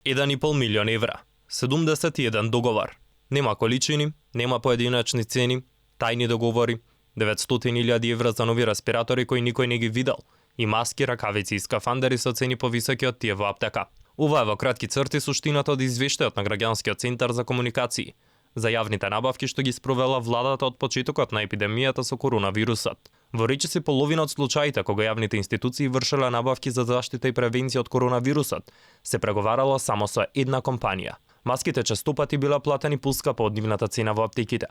1,5 милион евра, 71 договор. Нема количини, нема поединачни цени, тајни договори, 900.000 евра за нови респиратори кои никој не ги видел, и маски, ракавици и скафандери со цени повисоки од тие во аптека. Ова е во кратки црти суштината од извештајот на Граѓанскиот центар за комуникации за јавните набавки што ги спровела владата од почетокот на епидемијата со коронавирусот. Во речиси половина од случаите кога јавните институции вршеле набавки за заштита и превенција од коронавирусот, се преговарало само со една компанија. Маските честопати била платени поскапо од нивната цена во аптеките.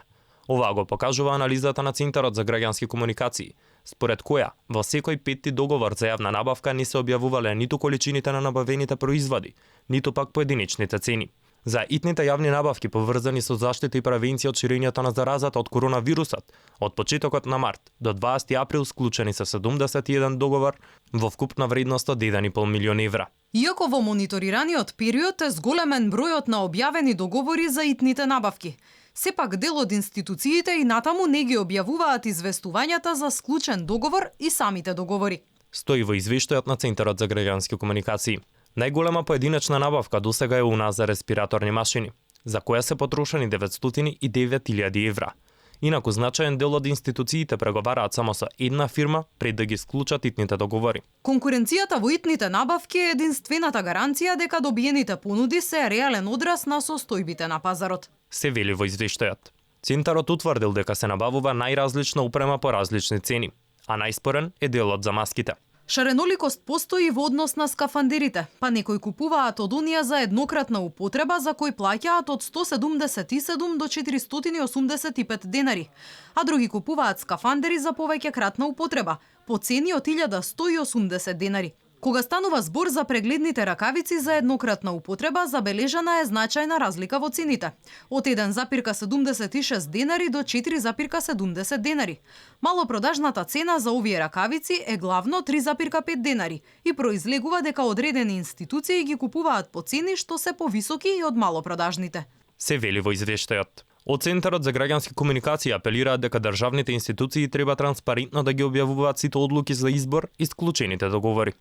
Ова го покажува анализата на Центарот за граѓански комуникации, според која во секој петти договор за јавна набавка не се објавувале ниту количините на набавените производи, ниту пак поединечните цени. За итните јавни набавки поврзани со заштита и превенција од ширењето на заразата од коронавирусот, од почетокот на март до 20 април склучени се 71 договор во вкупна вредност од 1,5 милион евра. Иако во мониторираниот период е зголемен бројот на објавени договори за итните набавки, сепак дел од институциите и натаму не ги објавуваат известувањата за склучен договор и самите договори. Стои во извештајот на Центарот за граѓански комуникации. Најголема поединечна набавка досега е у нас за респираторни машини, за која се потрошени 909.000 евра. Инаку значаен дел од институциите преговараат само со една фирма пред да ги склучат итните договори. Конкуренцијата во итните набавки е единствената гаранција дека добиените понуди се реален одраз на состојбите на пазарот. Се вели во извештајот. Центарот утврдил дека се набавува најразлична упрема по различни цени, а најспорен е делот за маските. Шареноликост постои во однос на скафандерите, па некои купуваат од оние за еднократна употреба за кои плаќаат од 177 до 485 денари, а други купуваат скафандери за повеќе кратна употреба, по цени од 1180 денари. Кога станува збор за прегледните ракавици за еднократна употреба, забележана е значајна разлика во цените. Од 1,76 денари до 4,70 денари. Малопродажната цена за овие ракавици е главно 3,5 денари и произлегува дека одредени институции ги купуваат по цени што се повисоки и од малопродажните. Се вели во извештајот. Од Центарот за граѓански комуникации апелираат дека државните институции треба транспарентно да ги објавуваат сите одлуки за избор и склучените договори.